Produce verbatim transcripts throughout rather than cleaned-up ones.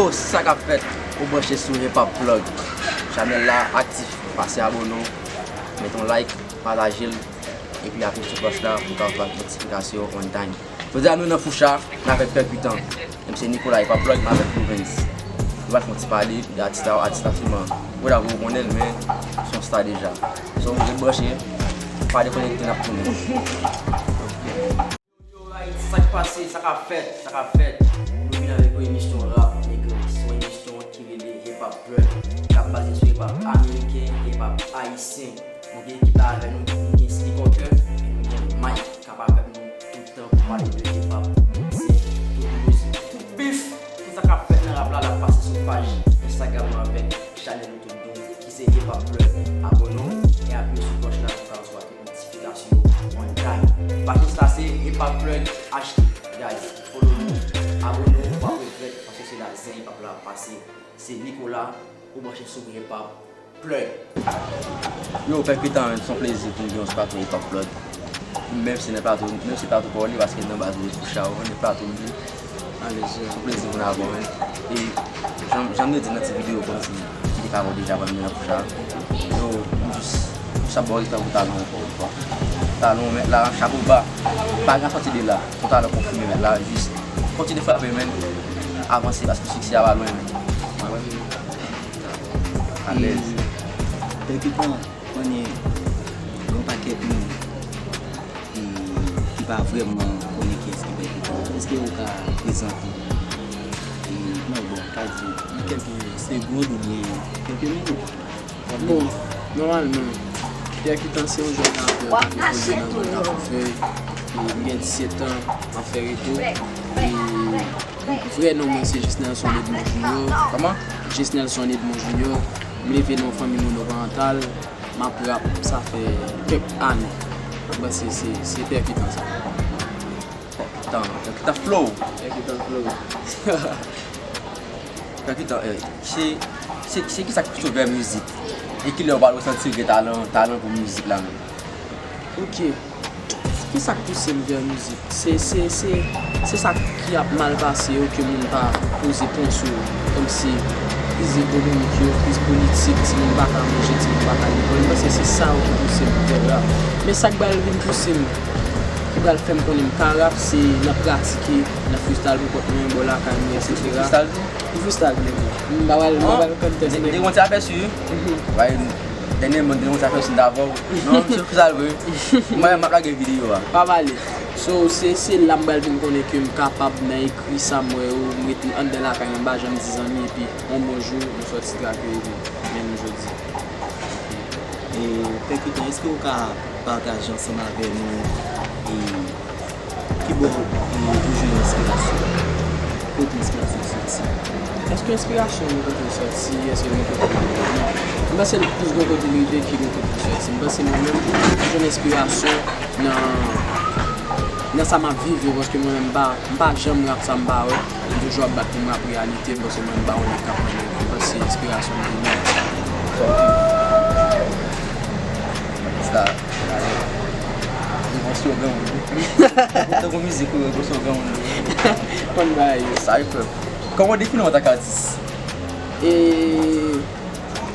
Sa k ap fèt, ou branche sou Hip Hop Plug. Chanèl la aktif, pase abòne w, mete yon like, pataje l, epi apiye sou klòch la pou w ka resevwa notifikasyon on time. Jodi a nou nan Foucha, n avèk Pèkitan. Menm se Nicolas Hip Hop Plug, m avèk Louvens. Nou pral fè yon ti pale de atis la, atis la sèlman. Ou ta ou konnen l, men se yon sta deja. So, ret branche, pa dekonekte, n ap tounen. Yo, yo, Ayiti, sa k pase, sa k ap fèt, sa k ap fèt. Nou vin avèk yon emisyon rap, nèg, se yon emisyon ki rele Hip Hop Plug, k ap baze sou hip hop ameriken, hip hop ayisyen. Nou gen ekip la avè nou, nou gen Slick Walker, epi nou gen Mike, k ap avèk nou tout tan pou pale de hip hop, bouksen, tout blues, tout beef, tout sa k ap fèt nan rap la, l ap pase sou paj Instagram nou avèk chanèl YouTube nou, ki se Hip Hop Plug. Abòne w e apiye sou klòch la pou w ka resevwa tout notifikasyon yo on time. Paj Insta se Hip Hop Plug H D. Guys, follow nou, abòne w, w ap regrèt, paske se la zen hip hop la ap pase. Se Nicolas, ou branche sou Hip Hop Plug. Yo, Pèkitan, se yon plezi pou m gen yon sou plato Hip Hop Plug. Menm si nan plato, menm si plato pa w li, paske nan baz ou ret pou chaw, nan plato m li. Alezi. Se yon plezi pou n avè w, men. E jan, jan m te di nan ti videyo kòmsi m te ka wè w deja pandan m nan Foucha. Yo, m jis, m jis ap ba w respè pou talan w ankò yon fwa. Talan w mèt la, chapo ba. Pa gen sòti de la. Pou talan konfime mèt la, jis kontinye frape, men. Avanse, paske siksè a pa lwen, men. Alèz. E, Pèkitan, konnen gen yon pakèt moun, e, ki pa vrèman konnen kiyès ki Pèkitan. Èske ou ka prezante, e, nan, bon, ka di, nan kèlke segond oubyen kèlke minit? Bon, nòmalman, Pèkitan se yon jèn rapè ki evolye nan zòn Kafou Fèy. E, m gen disèt an, m ap fè reto. E, vrè non mwen se Jesnelson Edmond Junior. Kòman? Jesnelson Edmond Junior. M leve nan yon fanmi monoparantal. M ap rap, sa fè kèk ane. Bon, se, se, se Pèkitan sa. Pèkitan, Pèkitan flow. Pèkitan flow. Pèkitan, eh, se, se, se kisa k pouse w vè mizik? E kilè w pral resanti w gen talan, talan pou mizik la menm? Ok. Kisa k pouse m vè mizik? Se, se, se, se sa ki ap mal pase yo ke moun pa poze pwen sou yo. Kòmsi kriz ekonomik yo, kriz politik, timoun pa ka manje, timoun pa ka lekòl. M panse se sa yo ki pouse m vè rap. Men sa k pral vin pouse m, ki pral fè m konnen m ka rap, se nan pratike, nan freestyle pou kont mwen, bò lakay mwen, etsetera. Freestyle tou? M freestyle byen vre. M pa pral, m pa pral contest, men. Te gen yon ti apèsi, wi. Wi, dènyèman, te gen yon ti apèsi m t avè w. Non, m se freestyle vre. Mwen, m ap lage videyo a. Pa pale. So, se, se la m pral vin konnen ke m kapab nan ekri sa m wè yo, m ret anndan lakay mwen, m pa janm di zanmi, epi yon bon jou, nou sòti trake, epi vin jodi. E, Pèkitan, èske ou ka pataje ansanm avè nou, e, kibò, e, ou jwenn enspirasyon? Kote enspirasyon soti? Èske enspirasyon gen kote l soti? Èske gen kote l rive? Non. M panse l plis gen kote l rive ke gen kote l soti. M panse mwen menm, m jwenn enspirasyon nan, nan sa m ap viv yo, paske mwen menm m pa, m pa janm rap sa m pa wè. M toujou ap bat pou m rap reyalite, m panse mwen m pa wè nèg k ap pran nèg. M panse enspirasyon m vini. Sa, li gon slogan, wi. Tankou mizik, wi, gon slogan, wi. Konn bagay yo. Sa, e frè. Kòman w defini w antanke atis? E,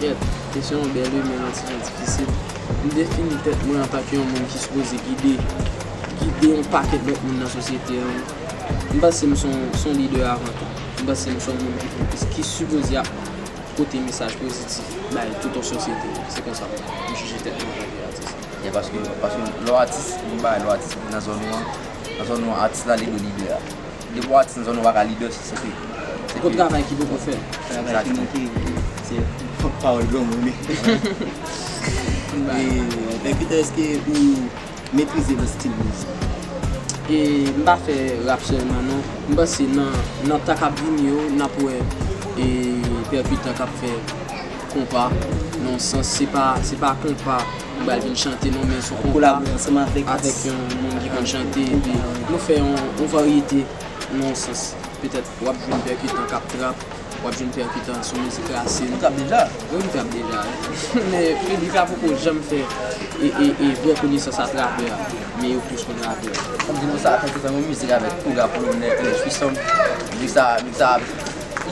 kèt, kesyon an bèl, wi, men yon ti jan difisil. M defini tèt mwen antanke yon moun ki sipoze gide, gide yon pakèt lòt moun nan sosyete an. M panse m se yon, se yon lidè avan tou. M panse m se yon moun ki, ki sipoze ap pote mesaj pozitif bay tout yon sosyete. Se konsa m jije tèt mwen antanke atis. E paske, paske lè w atis, gen bagay lè w atis nan zòn ou an, nan zòn ou an, atis la li dwe lidè a. Depi w atis nan zòn ou, ou pa ka lidè, se, se ke, se ke. Gon travay ki poko fèt. Travay ki manke, se pawòl granmoun wi. E, Pèkitan, èske ou metrize lòt stil mizik? E, m pa fè rap sèlman, non. M panse nan, nan tan k ap vini yo, n ap wè, e, Pèkitan k ap fè konpa. Nan yon sans, se pa, se pa konpa m pral vin chante, non, men se yon konpa avèk yon moun ki konn chante, epi nou fè yon, yon varyete, nan yon sans. Petèt, w ap jwenn Pèkitan k ap trap, w ap jwenn Pèkitan sou mizik rasin. Li trap deja? Wi, li trap deja, wi. Men piblik la poko janm fè e, e, e vrè konesans a trapè a, men yo plis konn rapè a. Fò m di nou sa, Pèkitan gen yon mizik avèk Kouga, Polonè, Elvis Fisson. Mizik sa, mizik sa,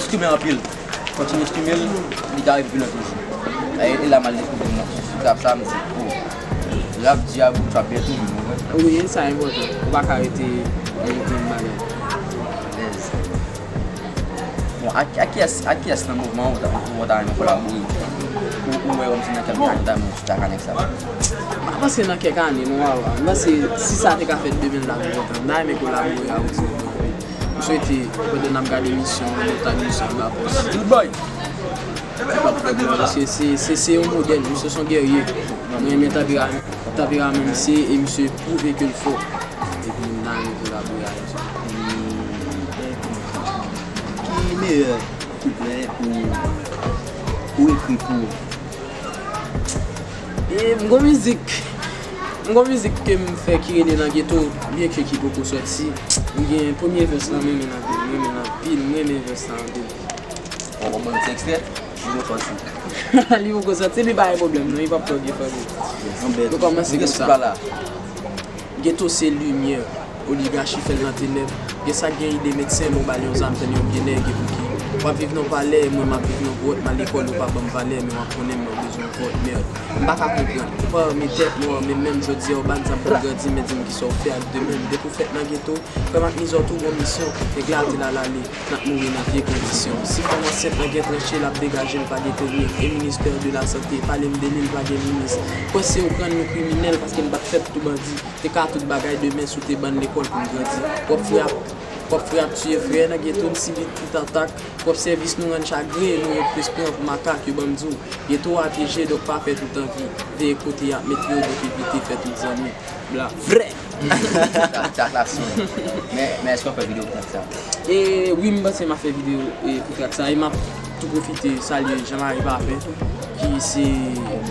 Streame anpil. Kontinye streame l, li ka rive pi lwen toujou. E, e la m al dekouvri nan sou trap sa, m di, oh, rap dyab ou trap byen tou, ou konprann? Wi, sa enpòtan. Ou pa ka rete, rete yon bagay. Alèz. Bon, ak, ak kiyès, ak kiyès nan mouvman ou ta, ou ta renmen kolabore? Ou, ou wè kòmsi nan kèk ane ou ta renmen ou ta ka nèg sa? M pa panse nan kèk ane, non, wawa. M panse si sa te ka fèt demen, m ta kontan. M ta renmen kolabore avèk Zòt. M swete, pandan n ap gade emisyon an, nou ta misyon anba pòs. Good boy! Paske se, se, se yon modèl, misye se yon gèrye. Mwen renmen tanpera-, tanperaman misye e misye pwouve ke l fò. Epi m ta renmen kolabore avèk li. Ki meyè kouplè ou, ou ekri pou ou? E m gon mizik, m gon mizik ke m fè ki rele Nan Geto, byenke ki poko sòti. M gen premye vès lan, m renmen l anpil, m renmen l anpil, m renmen vès lan anpil. Bon, bon, bon, se ekstrè, li poko sòti. Li poko sòti, li pa gen pwoblèm, non, li p ap plòge fanmi. Nou kòmanse konsa. Geto se limyè, oligachi fè l nan tenèb. Gen sa k gen ide medsen, men w ba l yon zam, tann yon vye nèg, epi ki. W ap viv nan palè, mwen m ap viv nan gwòt, m al lekòl, yo pa ban m valè, men w ap konnen m nan bezwen vòt, mèd. M pa ka konprann. Ou pa renmen tèt, mwen renmen menm, jodi a w ba m zam pou m grandi, men di m kisa w fè ak de men m. Depi w fèt nan geto, frè m ak mizè w tou gon misyon, nèg la di l al ale. N ap mouri nan vye kondisyon. Si fanm ansent lan gen tranche, l ap degaje l, pa gen tèknik. E ministè de la sante, pale m de li, l pa gen minis. Kwè se yo k rann nou kriminèl, paske n pa t fèt pou bandi. Te ka tout bagay demen si w te ban n lekòl pou n grandi. Pwòp frè ap, pwòp frè ap tiye frè, nan geto n sibi tout atak. Pwòp sèvis nou rann chagren, nou ret plis pran pou makak, yo ban m di w. Geto a pyeje, donk pa fè tout anvi. Veye kote y ap met yo, donk evite fè tout zanmi. Bla. Vrè! Sa, sa klasik. Men, men èske w fè videyo pou trap sa? E wi, m panse m ap fè videyo, e, pou trap sa. E m ap tou pwofite salye Jean Marie Papin, ki se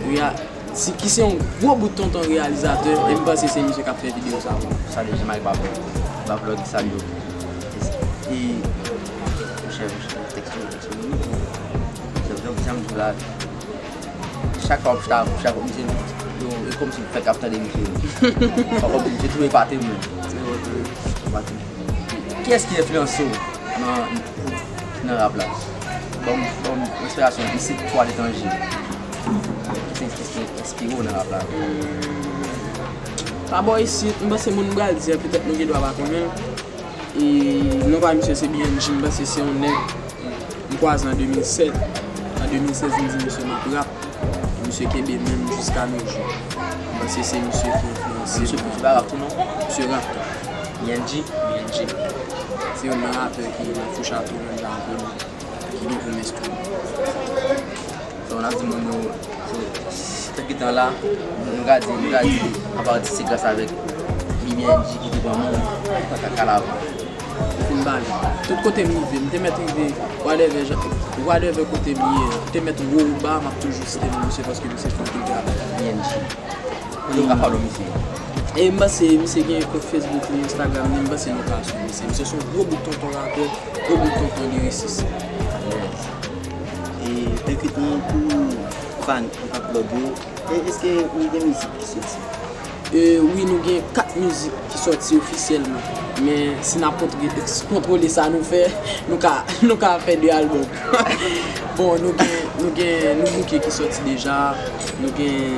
reya-, si, ki se yon gwo bout tonton reyalizatè, e m panse se misye k ap fè videyo sa pou nou. Salye Jean Marie Papin. M ap vlog salye w. E, monchè, monchè, tèks yo, tèks yo, jan, jan m di w la, chak fwa m chita, chak fwa misye, yo, e kòmsi m fèk ap tande misye. Ankò misye tou epate m. Epate m. Kiyès ki enfliyanse w nan, nan rap la? Ban m, ban m enspirasyon isit swa aletranje. Kiyès ki enspire w nan rap la? Pa bò isit, m panse moun pral di, petèt nou gen dwa pa konnen l. E non pa misye se B N G, m panse se yon nèg m kwaze an de mil sèt. An de mil sèz, m di misye m ap rap. Misye kenbe men m jiska nos jours. M panse se misye ki enfliyanse m. Misye, misye pa rap tou non? Misye rap tou. B N G? B N G. Se youn nan rapè ki nan Fouchato menm jan avè m, ki gen pwomès tou. So, n ap di moun yo, so, si, si te gentan la, nou ka di, nou ka di, apa di se gras avèk B B N G ki te ban moun, pa ka kalavan. Fin bale. Tout kote m rive, m te mèt rive, whatever jan, whatever kote m ye, m te mèt wo ou ba, m ap toujou site non misye paske misye fè anpil travay. B N G. Kote nou ka follow misye? E m panse misye gen kont Facebook li, Instagram li, m panse nou ka swiv misye. Misye se yon gwo bout tonton rapè, gwo bout tonton lirisis. E pèkit nou pou fan, pou fan vlog yo. E èske ou gen mizik ki soti? E wi, nou gen kat mizik ki soti ofisyèlman. Men si n ap kontre-, kontwole sa nou fè, nou ka, nou ka fè de albòm. Bon, nou gen, nou gen, nou bouke ki soti deja, nou gen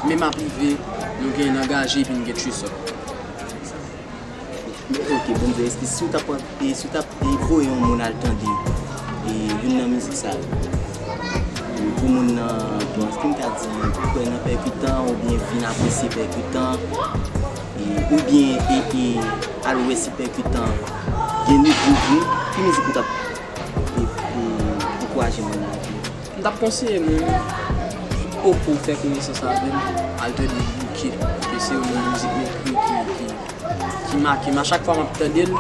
Men m ap rive, nou gen Angaje epi nou gen Trisop. Ok, bon, èske si w t ap, e, si w t ap, e, voye yon moun al tande, e, youn nan mizik sa yo, e, pou moun nan, bon, èske m ka di, kwè nan pèkitan oubyen vin apresye pèkitan, e, oubyen, e, e, al wè si pèkitan gen nivo vre, ki mizik ou t ap, e, e, ankouraje moun nan? M t ap konseye moun poko fè konesans avè m, al tande Bouke, ke se youn nan mizik m ekri ki, ki, ki make m. A chak fwa m ap tande l,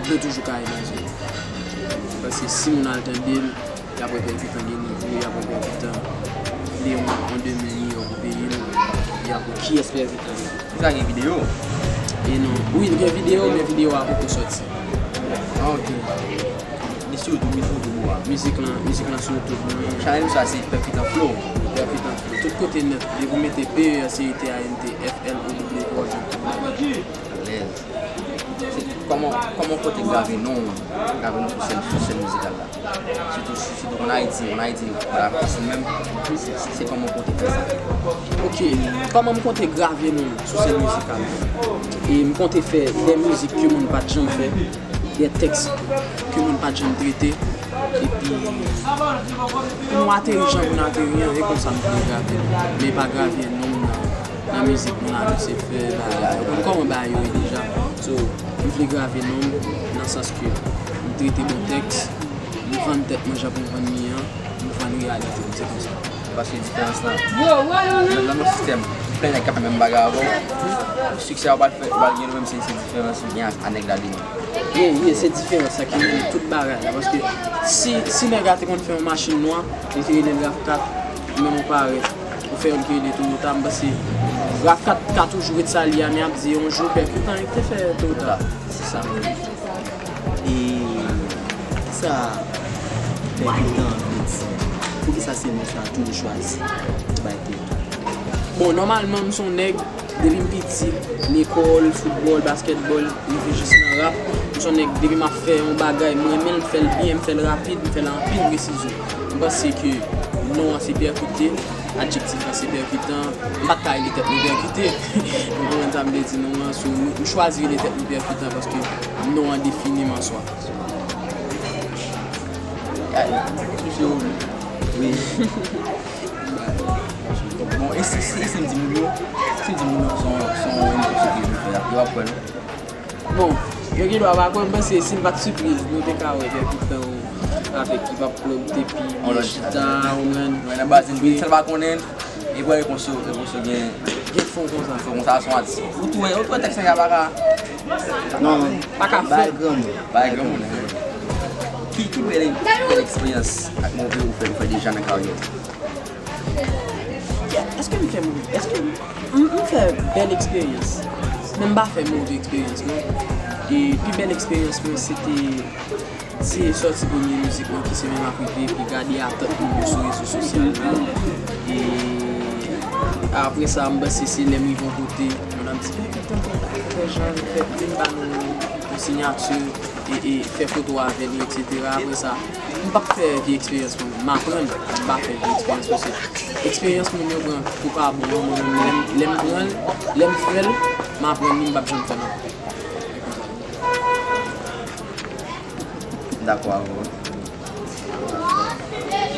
dlo toujou kaye nan je m. Paske si moun al tande l, y ap wè pèkitan gen nivo, y ap wè pèkitan vle yon, yon demen miyò pou peyi l, y ap wè kiyès pèkitan ye. Kisa gen videyo? E non. Wi, l gen videyo, men videyo a poko sòti. Ah, ok. Li sou YouTube, li sou YouTube ou a? Mizik lan, mizik lan sou YouTube mwen. Chanèl sa se Pèfitan Flow. Pèfitan Flow. Tout kote nèt. Depi w mete P E R C I T A N T F L O W, w ap jwenn tout bagay. Alèz. Se kòman, kòman w konte grave non w, grave non w sou sèn, sou sèn mizikal la. Sitou, sitou ann Ayiti, ann Ayiti, bagay fasil menm, se, se kòman w konte fè sa. Ok, kòman m konte grave non m sou sèn mizikal la? E m konte fè de mizik ke moun pa t janm fè, de tèks ke moun pa t janm trete, epi pou nou ateri jan pou nou ateri an, e konsa m vle grave non m. Men pa grave non m nan, nan mizik mwen la, misye fè bagay la. Ou konn kòman bagay yo ye deja. So, m vle grave non m nan sans ke m trete bon tèks, m vann tèt mwen jan pou m vann li an, m vann reyalite m, se konsa. Paske diferans lan, nan, nan yon sistèm, plen nèg k ap fè menm bagay avè w, siksè a w pral fè, w pral gen menm se, se diferans ou gen ak, ak nèg la li menm. Ye, ye, se diferans sa ki mennen tout bagay la. Paske si, si nèg la te konn fè yon machin nwa, li te rele l RAV kat, menm ou parèt, ou fè youn ki rele Toyota, m panse RAV kat ka toujou ret sa li a, men ap di yon jou pèkitan li te fè Toyota. Se sa. E kisa pèkitan vle di? Poukisa se non sa a toujou chwazi bay pèkitan? Bon, nòmalman, m se yon nèg, depi m piti, lekòl, foutbòl, baskètbòl, rive jis nan rap. M se yon nèg, depi m ap fè yon bagay, m renmen l, m fè l byen, m fè l rapid, m fè l an anpil presizyon. M panse ke non an se pèkite, adjektif la se pèkitan. M pa t ka rele tèt mwen pèkite. Ou konprann sa m vle di, non an, so, m chwazi rele tèt mwen pèkitan paske non an defini m an swa. Ay, sou se ou menm. Wi. Bon, e si, si, e si m di moun yo, si m di moun yo se yon, se yon emisyon ki vin fè la, yo ap kwè nou? Bon, yo gen dwa pa kwè, m panse si n pa t sipriz, nou te ka wè pèkitan avèk Hip Hop Club te pi byen chita, ou konprann? Mwen nan baz, m di, sa l pa konnen, e vre repons yo, repons yo gen, gen fon konsa. Fon konsa, se yon atis. Ou tou wè, ou tou wè tèks nèg la pa ka. Non, pa ka fèt. Bay granmoun. Bay granmoun. Ki, ki bèl, bèl eksperyans ak move ou fè, ou fè deja nan karyè w? Èske m fè move? Èske m, m, m fè bèl eksperyans? Men m pa fè move eksperyans, non. E pi bèl eksperyans mwen, se te, se sòti premye mizik mwen ki se Men m ap rive, epi gade atant moun yo sou rezo sosyal la. E apre sa, m panse se lè m rive yon kote, moun ap di, "Pèkitan, pèkitan, fè jan, fè vin ba nou yon siyati, e, e fè foto avè l, etsetera." Apre sa, m p ap fè vye eksperyans mwen menm. M aprann, m pa fè vye eksperyans paske eksperyans moun yo pran pou pa bon an, mwen menm, lè m, lè m pran l, lè m fè l, m aprann li, m p ap janm fè l ankò. M dakò avè w.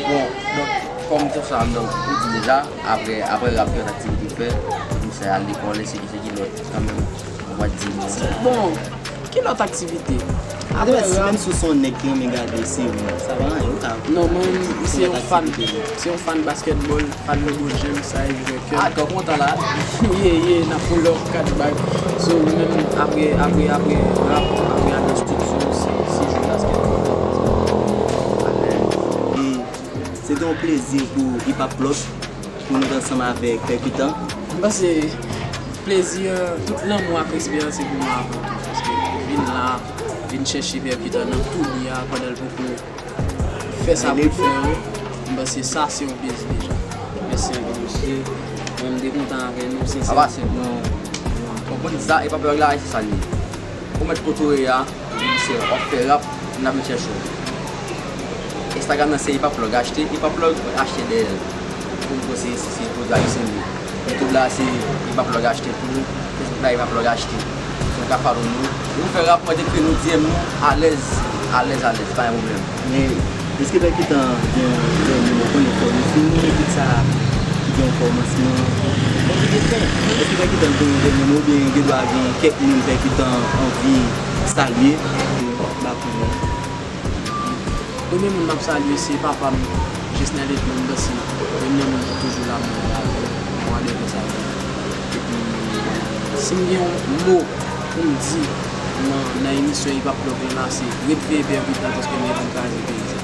Bon, donk, kòm tout sa, donk, ou di deja, apre, apre rap, ki lòt aktivite w fè, ou se al lekòl, ensi de suit, ki lòt, kanmenm, ou pa t di m. Bon, ki lòt aktivite? Apre rap, menm si w se yon nèg ki renmen gade seri, sa pa anyen, ou ka. Non, mwen, m se yon fan, se yon fan baskètbòl, fan LeBron James, sa e jwè kè. Ah, kè w kontan la. Ye, ye, n ap pull up kat bag. So, mwen menm, apre, apre, apre rap, apre al nan estidyo, se, se jwe baskètbòl. E se te yon plezi pou Hip Hop Plug, pou nou t ansanm avèk Pèkitan. M panse plezi, tout lanmou ak respè an se pou mwen avan tou. Paske vin la, vin chèche Pèkitan nan tou li a, pandan l poko fè sa pou l fè yo, m panse sa se yon plezi deja. Mèsi anpil, mesye. Mwen, m te kontan avè nou, sensè. Apa se non. Ou konn sa, Hip Hop Plug la, se sa l ye. Ou mèt kote w ye a, epi se w ap fè rap, n ap vin chèche w. Instagram nan se Hip Hop Plug achte, Hip Hop Plug achte dèyè l. Pou m poste, se, se pwodui Ayisyen li ye. YouTube la, se Hip Hop Plug achte tou. Facebook la, Hip Hop Plug achte. Si w ka follow nou, nou fè rap, mwen te ekri nou, D M nou, alèz, alèz, alèz, pa gen pwoblèm. Men, èske Pèkitan gen yon dènye mo, konnen fò nou fini, tout sa ki gen yon kòmansman? Èske Pèkitan gen yon dènye mo, oubyen gen dwa gen kèk moun Pèkitan anvi salye? Ba pou nou. Premye moun m ap salye se papa m, Jesnel Edmond, se premye moun ki toujou la pou mwen, mwen adore sa. Epi, si m gen yon mo pou m di nan, nan emisyon Hip Hop Plug lan la, se ret veye Pèkitan paske m gen pou m kraze peyi sa.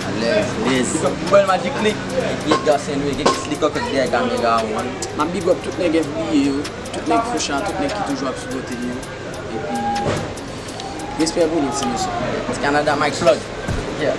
Alèz. Alèz. Big up Bèl Magic Click, epi Edgar Saint Louis, gen Slick Coquette dèyè kamera a, man. M ap big up tout nèg F B A yo, tout nèg Foucha, tout nèg ki toujou ap sipòte m yo. Epi, respè pou nou, ti mesye. Canada, Mike Plug. Yeah.